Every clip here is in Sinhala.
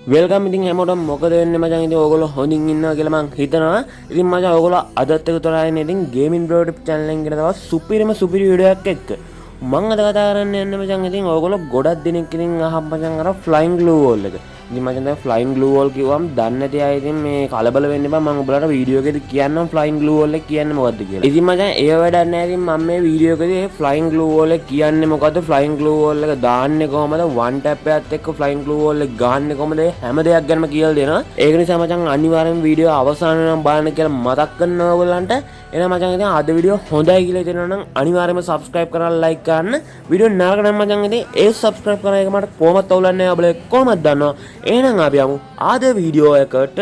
Welcome. ඉතින් හැමෝටම මොකද වෙන්නේ මචං? ඉතින් ඕගොල්ලෝ හොඳින් ඉන්නවා කියලා මං හිතනවා. ඉතින් මචං, ඕගොල්ලෝ අදත් එකතු වෙලා ඉන්නේ ඉතින් ගේමින් බ්‍රෝ ටිප් චැනල් එකෙන් ගෙන තවත් සුපිරිම සුපිරි වීඩියෝ එකක් එක්ක. මං අද කතා කරන්න යන්නේ මචං, ඉතින් ඕගොල්ලෝ ගොඩක් දෙනෙක් ඉතින් අහන් මචං අර ෆ්ලයින් ග්ලූ වෝල් එක. ඉතින් මචං, දැන් ෆ්ලයින් ග්ලූ වෝල් කිව්වම දන්නේ නැති අය ඉතින් මේ කලබල වෙන්න එපා. මං ඔයාලට වීඩියෝ එකේදී කියන්නම් ෆ්ලයින් ග්ලූ වෝල් එක කියන්නේ මොකද්ද කියලා. ඉතින් මචං, ඒ වැඩක් නෑ. ඉතින් මම මේ වීඩියෝ එකේදී මේ ෆ්ලයින් ග්ලූ වෝල් එක කියන්නේ මොකද්ද, ෆ්ලයින් ග්ලූ වෝල් එක දාන්නේ කොහමද, වන් ටැප් එකත් එක්ක ෆ්ලයින් ග්ලූ වෝල් එක ගහන්නේ කොහමද, ඒ හැම දෙයක් ගැනම කියලා දෙනවා. ඒක නිසා මචං, අනිවාර්යෙන්ම වීඩියෝ අවසාන වෙනකම් බලන්න කියලා මතක් කරනවා ඔයගොල්ලන්ට. එහෙනම් මචං, ඉතින් අද වීඩියෝ හොඳයි කියලා හිතෙනවා නම් අනිවාර්යයෙන්ම සබ්ස්ක්‍රයිබ් කරලා ලයික් කරන්න. වීඩියෝ නරක නම් මචං, ඉතින් ඒ සබ්ස්ක්‍රයිබ් කරන එක මට කොහොමත් අවුලක් නෑ. ඔයාලා කොහොමද දන්නවා. එහෙනම් අපි යමු අද වීඩියෝ එකට.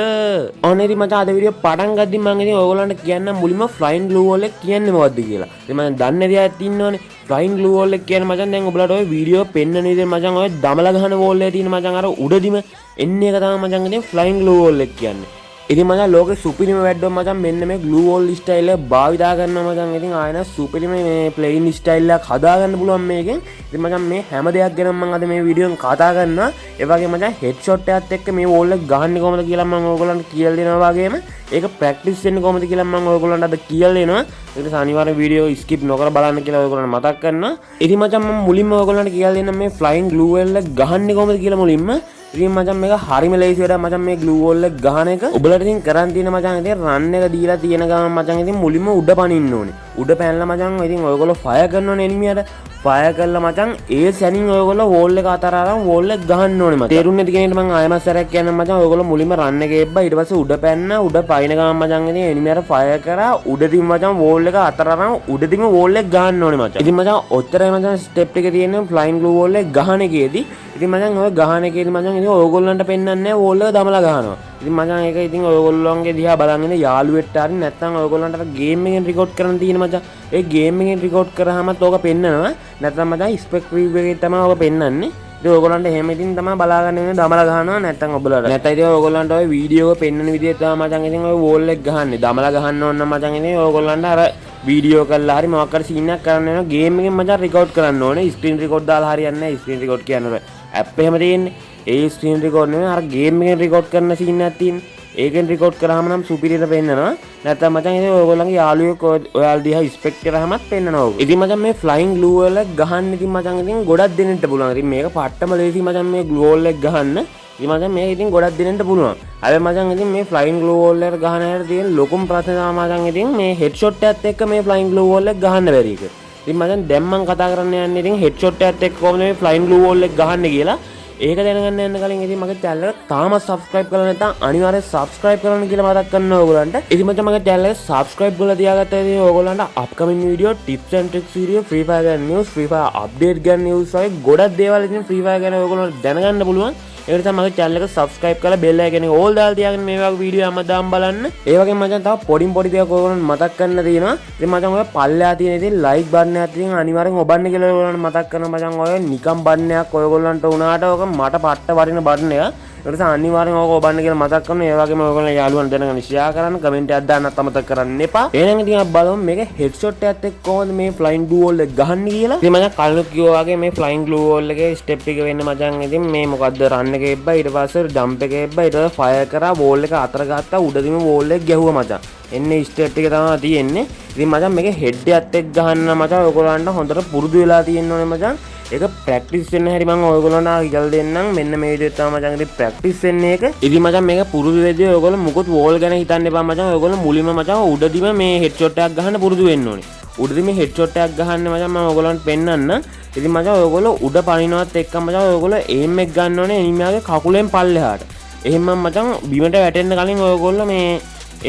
ඔන්න ඉතින් මචං, අද වීඩියෝ පටන් ගද්දි මං ඉතින් ඔයගොල්ලන්ට කියන්නම් මුලින්ම ෆ්ලයින් ග්ලූ වෝල් එක කියන්නේ මොකද්ද කියලා. ඉතින් මං දන්නේ නැති අයත් ඉන්නවනේ. ෆ්ලයින් ග්ලූ වෝල් එක කියන්නේ මචං, දැන් ඔයාලට ඔය වීඩියෝ පෙන්නන විදිහට මචං, ඔය දමල ගහන වෝල් එකේ තියෙන මචං අර උඩදිම එන්නේ එක තමයි මචං ඉතින් ෆ්ලයින් ග්ලූ වෝල් එක කියන්නේ. ඉතින් මචං, ලෝකෙ සුපිරිම වැඩ්ඩෝ මචං මෙන්න මේ ග්ලූ වෝල් ස්ටයිල් එක භාවිතා කරනවා මචං. ඉතින් ආයෙ නම් සුපිරිම මේ ප්ලේයින් ස්ටයිල් එකක් හදාගන්න පුළුවන් මේකෙන්. ඉතින් මචං, මේ හැම දෙයක් ගැනම මං අද මේ වීඩියෝ එකෙන් කතා කරනවා. ඒ වගේම මචං, හෙඩ් ෂොට් එකත් එක්ක මේ වෝල් එක ගහන්නේ කොහොමද කියලා මං ඕගොල්ලන්ට කියලා දෙනවා. වගේම ඒක ප්‍රැක්ටිස් වෙන්නේ කොහොමද කියලා මං ඕගොල්ලන්ට අද කියලා දෙනවා. ඒ නිසා අනිවාර්යෙන් වීඩියෝ ස්කිප් නොකර බලන්න කියලා ඔයගොල්ලන්ට මතක් කරනවා. ඉතින් මචං, මම මුලින්ම ඔයගොල්ලන්ට කියලා දෙන්නම් මේ ෆ්ලයින් ග්ලූ වෝල් එක ගහන්නේ කොහොමද කියලා මුලින්ම. ඉතින් මචං, මේක හරිම ලේසි වැඩක් මචං මේ ග්ලූ වෝල් එක ගහන එක. ඔයාලට ඉතින් කරන් තියෙන මචං, ඉතින් රන් එක දීලා තියෙන ගමන් මචං, ඉතින් මුලින්ම උඩ පනින්න ඕනේ. උඩ පැනලා මචං, ඉතින් ඔයගොල්ලෝ ෆයර් කරන්න ඕනේ එනිමියට. ෆයර් කරලා මචං, ඒ සැනින් ඔයගොල්ලෝ වෝල් එක අතර අරන් වෝල් එක ගහන්න ඕනේ මචං. තේරුන්නේ නැති කෙනෙක්ට මං ආයෙමත් සැරයක් කියන්නම් මචං. ඔයගොල්ලෝ මුලින්ම රන් එක එබ්බා. ඊට පස්සේ උඩ පැන්න. උඩ පයින් ගමන් මචං, ඉතින් එනිමියට ෆයර් කරා. උඩදින් මචං වෝල් එක අතර අරන් උඩදිම වෝල් එක ගහන්න ඕනේ මචං. ඉතින් මචං, ඔච්චරයි මචං ස්ටෙප් එක තියෙන්නේ ෆ්ලයින් ග්ලූ වෝල් එක ගහන එකේදී. ඉතින් මචං, ඔය ගහන එකේදී මචං, ඉතින් ඔයගොල්ලන්ට පෙන්වන්නේ නැහැ වෝල් එක දමලා ගහනවා. ඉතින් මචං, ඒක ඉතින් ඔයගොල්ලන්ගේ දිහා බලන් ඉන්න යාළුවෙක්ට හරි නැත්නම් ඔයගොල්ලන්ට අර ගේම් එකෙන් රෙකෝඩ් කරන්න තියෙන මචං. ඒ ගේම් එකෙන් රෙකෝඩ් කරාමත් ඕක පෙන්නනවා. නැත්නම් මචං, ස්පෙක් විව් එකේ තමයි ඕක පෙන්නන්නේ. ඉතින් ඔයගොල්ලන්ට එහෙම ඉතින් තමයි බලා ගන්න වෙන්නේ දමලා ගහනවා නැත්නම් ඔබලට. නැත්නම් ඉතින් ඔයගොල්ලන්ට ඔය වීඩියෝ එක පෙන්නන විදිහට තමයි මචං ඉතින් ඔය වෝල් එක ගහන්නේ. දමලා ගහන්න ඕන නම් මචං, ඉතින් ඔයගොල්ලන්ට අර වීඩියෝ කරලා හරි මොකක් හරි සීන් එකක් කරන්න වෙනවා. ගේම් එකෙන් මචං රෙකෝඩ් කරන්න ඕනේ. ස්ක්‍රීන් රෙකෝඩ් දාලා හරියන්නේ නැහැ. ස්ක්‍රීන් රෙකෝඩ් කියන්නේ අර ඇප් එහෙම තියෙන්නේ. ඒ ස්ක්‍රීන් රෙකෝඩ් නෙමෙයි, අර ගේම් එකෙන් රෙකෝඩ් කරන සීන් එකක් තියෙන්නේ. ඒකෙන් රෙකෝඩ් කරාම නම් සුපිරියට පෙන්නනවා. නැත්නම් මචං, ඉතින් ඔයගොල්ලන්ගේ යාළුවෙක් ඔයාලා දිහා ස්පෙක්ට් කරාමත් පෙන්නනවා ඔක. ඉතින් මචං, මේ ෆ්ලයින් ග්ලූ වල ගහන්න ඉතින් මචං, ඉතින් ගොඩක් දෙනෙක්ට පුළුවන්. ඉතින් මේක පට්ටම ලේසි මචං මේ ග්ලූ වෝල් එක ගහන්න. ඉතින් මචං, මේක ඉතින් ගොඩක් දෙනෙක්ට පුළුවන්. හැබැයි මචං, ඉතින් මේ ෆ්ලයින් ග්ලූ වෝල් එකට ගහන හැට තියෙන ලොකුම ප්‍රශ්නේ තමයි මචං, ඉතින් මේ හෙඩ් ෂොට් එකත් එක්ක මේ ෆ්ලයින් ග්ලූ වෝල් එක ගහන්න බැරි එක. ඉතින් මචං, දැන් මං කතා කරන්න යන්නේ ඉතින් හෙඩ් ෂොට් එකත් එක්ක කොහොමද මේ ෆ්ලයින් ග්ලූ වෝල් එක ගහන්නේ කියලා. ඒක දැනගන්න යන්න කලින් ඉතින් මගේ චැනල් එක තාමත් සබ්ස්ක්‍රයිබ් කරලා නැත්නම් අනිවාර්යෙන් සබ්ස්ක්‍රයිබ් කරන්න කියලා මතක් කරනවා ඔයගොල්ලන්ට. ඉතින් මචං, මගේ චැනල් එක සබ්ස්ක්‍රයිබ් කරලා තියාගත්තා ඉතින් ඔයගොල්ලන්ට අප්කමින් video, tips and tricks video, free fire ගැන නිවුස්, ෆ්‍රී ෆයර් අප්ඩේට් ගැන නිවුස් වගේ ගොඩක් දේවල් ඉතින් ෆ්‍රී ෆයර් ගැන ඔයගොල්ලන්ට දැනගන්න පුළුවන්. ඒ නිසා මගේ චැනල් එක සබ්ස්ක්‍රයිබ් කරලා බෙල් අයිකන් එක ඕල් දාලා තියාගෙන මේ වගේ වීඩියෝ හැමදාම බලන්න. ඒ වගේම මචං, තව පොඩි පොඩි දේවල් ඔයගොල්ලන්ට මතක් කරන්න තියෙනවා. ඉතින් මචං, ඔය පල්ලෙහා තියෙන ඉතින් ලයික් බටන් එකක් තියෙන අනිවාර්යෙන් ඔබන්න කියලා ඔයගොල්ලන්ට මතක් කරනවා මචං. ඔය නිකම් බටන් එකක් ඔයගොල්ලන්ට වුණාට ඔක මට පට්ට වටින බටන් එකක්. ඒ නිසා අනිවාර්යෙන් ඕක ඔබන්න කියලා මතක් කරනවා. ඒ වගේම ඔයගොල්ලෝ යාළුවන් දැනගන්න ෂෙයා කරන්න, කමෙන්ට් එකක් දාන්නත් අමතක කරන්න එපා. එහෙනම් ඉතින් අපි බලමු මේක හෙඩ්ෂොට් එකත් එක්ක කොහොමද මේ ෆ්ලයින් ග්ලූ වෝල් එක ගහන්නේ කියලා. ඉතින් මචං, කලිනුත් කිව්වා වගේ මේ ෆ්ලයින් ග්ලූ වෝල් එකේ ස්ටෙප් එක වෙන්නේ මචං, ඉතින් මේ මොකද්ද, රන් එක එබ්බා, ඊට පස්සේ ජම්ප් එක එබ්බා, ඊට පස්සේ ෆයර් කරා, වෝල් එක අතර ගත්තා, උඩදීම වෝල් එක ගැහුවා මචං. එන්නේ ස්ටෙප් එක තමයි තියෙන්නේ. ඉතින් මචං, මේක හෙඩ් එකත් එක්ක ගහන්න මචං ඔයගොල්ලන්ට හොඳට පුරුදු වෙලා තියෙන්න ඕනේ මචං. ඒක ප්‍රැක්ටිස් වෙන්න හැටි මං ඔයගොල්ලන්ට කියලා දෙන්නම්. මෙන්න මේ විදිහට තමයි මචං ඉතින් ප්‍රැක්ටිස් වෙන්නේ ඒක. ඉතින් මචං, මේක පුරුදු වෙද්දී ඔයගොල්ලෝ මුකුත් වෝල් ගැන හිතන්න එපා මචං. ඔයගොල්ලෝ මුලින්ම මචං උඩදීම මේ හෙඩ් ෂොට් එකක් ගහන්න පුරුදු වෙන්න ඕනේ. උඩදීම හෙඩ් ෂොට් එකක් ගහන්න මචං, මම ඔයගොල්ලන්ට පෙන්නන්න. ඉතින් මචං, ඔයගොල්ලෝ උඩ පනිනවත් එක්කම මචං ඔයගොල්ලෝ එයිම් එක ගන්න ඕනේ එනිමියාගේ කකුලෙන් පල්ලෙහාට. එහෙම මචං බිමට වැටෙන්න කලින් ඔයගොල්ලෝ මේ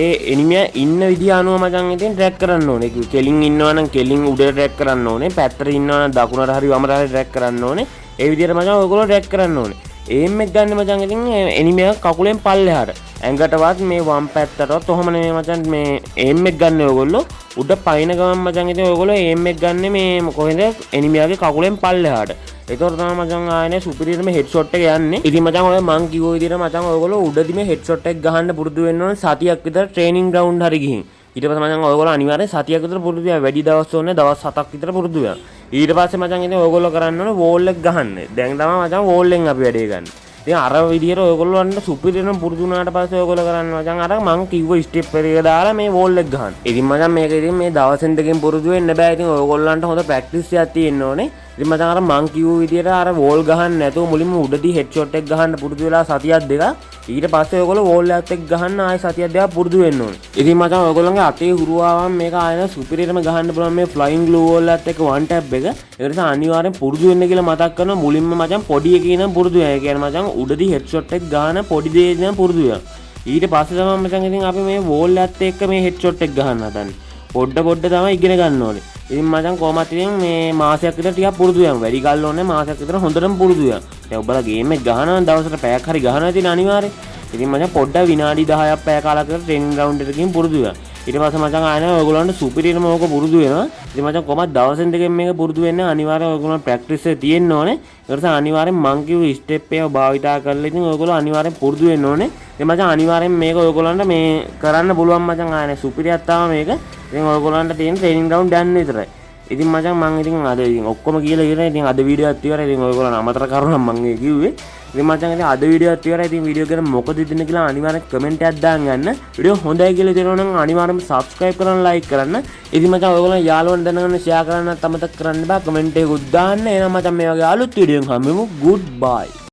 ඒ එනිමියා ඉන්න විදිහ අනුව මචං ඉතින් ට්‍රැක් කරන්න ඕනේ. කෙලින් ඉන්නවා නම් කෙලින් උඩට ට්‍රැක් කරන්න ඕනේ. පැත්තට ඉන්නවා නම් දකුණට හරි වමට හරි ට්‍රැක් කරන්න ඕනේ. ඒ විදිහට මචං ඔයගොල්ලෝ ට්‍රැක් කරන්න ඕනේ. ඒම් එක ගන්න මචං ඉතින් එනිමියා කකුලෙන් පල්ලෙහාට. ඇඟටවත් මේ වම් පැත්තටවත් ඔහොම නෙමෙයි මචං මේ ඒම් එක ගන්න. ඔයගොල්ලෝ උඩ පයින් ගමන් මචං ඉතින් ඔයගොල්ලෝ ඒම් එක ගන්න මේ කොහෙන්ද, එනිමියාගේ කකුලෙන් පල්ලෙහාට. ඒතකොට තමයි මචං ආයනේ සුපිරියටම හෙඩ් ෂොට් එක යන්නේ. ඉතින් මචං, ඔය මං කිව්ව විදිහට මචං ඔයගොල්ලෝ උඩදිම හෙඩ් ෂොට් එක ගහන්න පුරුදු වෙන්න ඕනේ සතියක් විතර ට්‍රේනින් ග්‍රවුන්ඩ් හරි ගිහින්. ඊට පස්සේ මචං ඔයගොල්ලෝ අනිවාර්යෙන් සතියක් විතර පුරුදු වෙනවා. වැඩි දවස් ඕනේ දවස් 7ක් විතර පුරුදු වෙනවා. ඊට පස්සේ මචං ඉතින් ඔයගොල්ලෝ කරන්න ඕනේ වෝල් එක ගහන්න. දැන් තමයි මචං වෝල් එකෙන් අපි වැඩේ ගන්න. ඉතින් අර විදියට ඔයගොල්ලන්ට සුපිරියටම පුරුදු වුණාට පස්සේ ඔයගොල්ලෝ කරන්න මචං අර මං කිව්ව ස්ටෙප් එක දාලා මේ වෝල් එක ගහන්න. ඉතින් මචං මේක ඉතින් මේ දවසෙන් දෙකෙන් පුරුදු වෙන්න බෑ. ඉතින් ඔයගොල්ලන්ට හොඳ ප්‍රැක්ටිස් එකක් තියෙන්න ඕනේ. ඉතින් මචං අර මං කිව්ව විදියට අර වෝල් ගහන්න නැතුව මුලින්ම උඩදී හෙඩ් ෂොට් එක ගහන්න පුරුදු වෙලා සතියක් දෙකක්, ඊට පස්සේ ඔයගොල්ලෝ වෝල් එකත් එක්ක ගහන්න ආයෙ සතියක් දෙකක් පුරුදු වෙන්න ඕනේ. ඉතින් මචං ඔයගොල්ලන්ගේ අතේ හුරු ආවම මේක ආයෙ සුපිරියටම ගහන්න පුළුවන් මේ ෆ්ලයින් ග්ලූ වෝල් එකත් එක්ක වන් ටැප් එක. ඒ නිසා අනිවාර්යෙන් පුරුදු වෙන්න කියලා මතක් කරනවා. මුලින්ම මචං පොඩි එකේ ඉඳන් පුරුදු වෙන්න. ඒ කියන්නේ මචං උඩදී හෙඩ් ෂොට් එක ගහන පොඩි දේ ඉඳන් පුරුදු වෙන්න. ඊට පස්සේ තමයි මචං ඉතින් අපි මේ වෝල් එකත් එක්ක මේ හෙඩ් ෂොට් එක ගහන්න හදන්නේ. පොඩ පොඩ තමයි ඉගෙන ගන්න ඕනේ. ඉතින් මචං කොහොමත් ඉතින් මේ මාසයක් විතර ටිකක් පුරුදු වෙමු. වැඩි කල් ඕනේ මාසයක් විතර හොඳටම පුරුදු වෙමු. දැන් ඔබලා ගේම් එක ගහනවා නම් දවසට පැයක් හරි ගහනවා ඉතින් අනිවාර්යෙන්. ඉතින් මචං පොඩ්ඩක් විනාඩි 10ක් පැය කාලයක් විතර ට්‍රේනින් ග්‍රවුන්ඩ් එකකින් පුරුදු වෙනවා. ඊට පස්සේ මචං ආයෙ නෑ ඔයගොල්ලන්ට සුපිරියටම ඕක පුරුදු වෙනවා. ඉතින් මචං කොහොමද දවසෙන් දෙකෙන් මේක පුරුදු වෙන්නේ? අනිවාර්යෙන් ඔයගොල්ලන් ප්‍රැක්ටිස් එක තියෙන්න ඕනේ. ඒ නිසා අනිවාර්යෙන් මං කිව්ව ස්ටෙප් එක භාවිතා කරලා ඉතින් ඔයගොල්ලෝ අනිවාර්යෙන් පුරුදු වෙන්න ඕනේ. ඉතින් මචං අනිවාර්යෙන් මේක ඔයගොල්ලන්ට මේ කරන්න පුළුවන් මචං. ආයෙ නෑ සුපිරියක් තමයි මේක. ඉතින් ඔයගොල්ලන්ට තියෙන ට්‍රේනින් ග්‍රවුන්ඩ් යන්න විතරයි. ඉතින් මචං මං ඉතින් අද ඉතින් ඔක්කොම කියලා ඉවරයි. ඉතින් අද වීඩියෝ එකත් ඉවරයි. ඉතින් ඔයගොල්ලන් අමතර කරුණා මං ඒ කිව්වේ. ඉතින් මචං ඉතින් අද වීඩියෝ එකත් ඉවරයි. ඉතින් වීඩියෝ ගැන මොකද හිතන්නේ කියලා අනිවාර්යෙන් කමෙන්ට් එකක් දාන්න යන්න. වීඩියෝ හොඳයි කියලා හිතෙනවා නම් අනිවාර්යෙන්ම සබ්ස්ක්‍රයිබ් කරන්න, ලයික් කරන්න. ඉතින් මචං ඔයගොල්ලන් යාළුවන් දැනගන්න ෂෙයා කරන්නත් අමතක කරන්න එපා. කමෙන්ට් එකකුත් දාන්න. එහෙනම් මචං මේ වගේ අලුත් වීඩියෝ එකකින් හම්බෙමු. Good bye.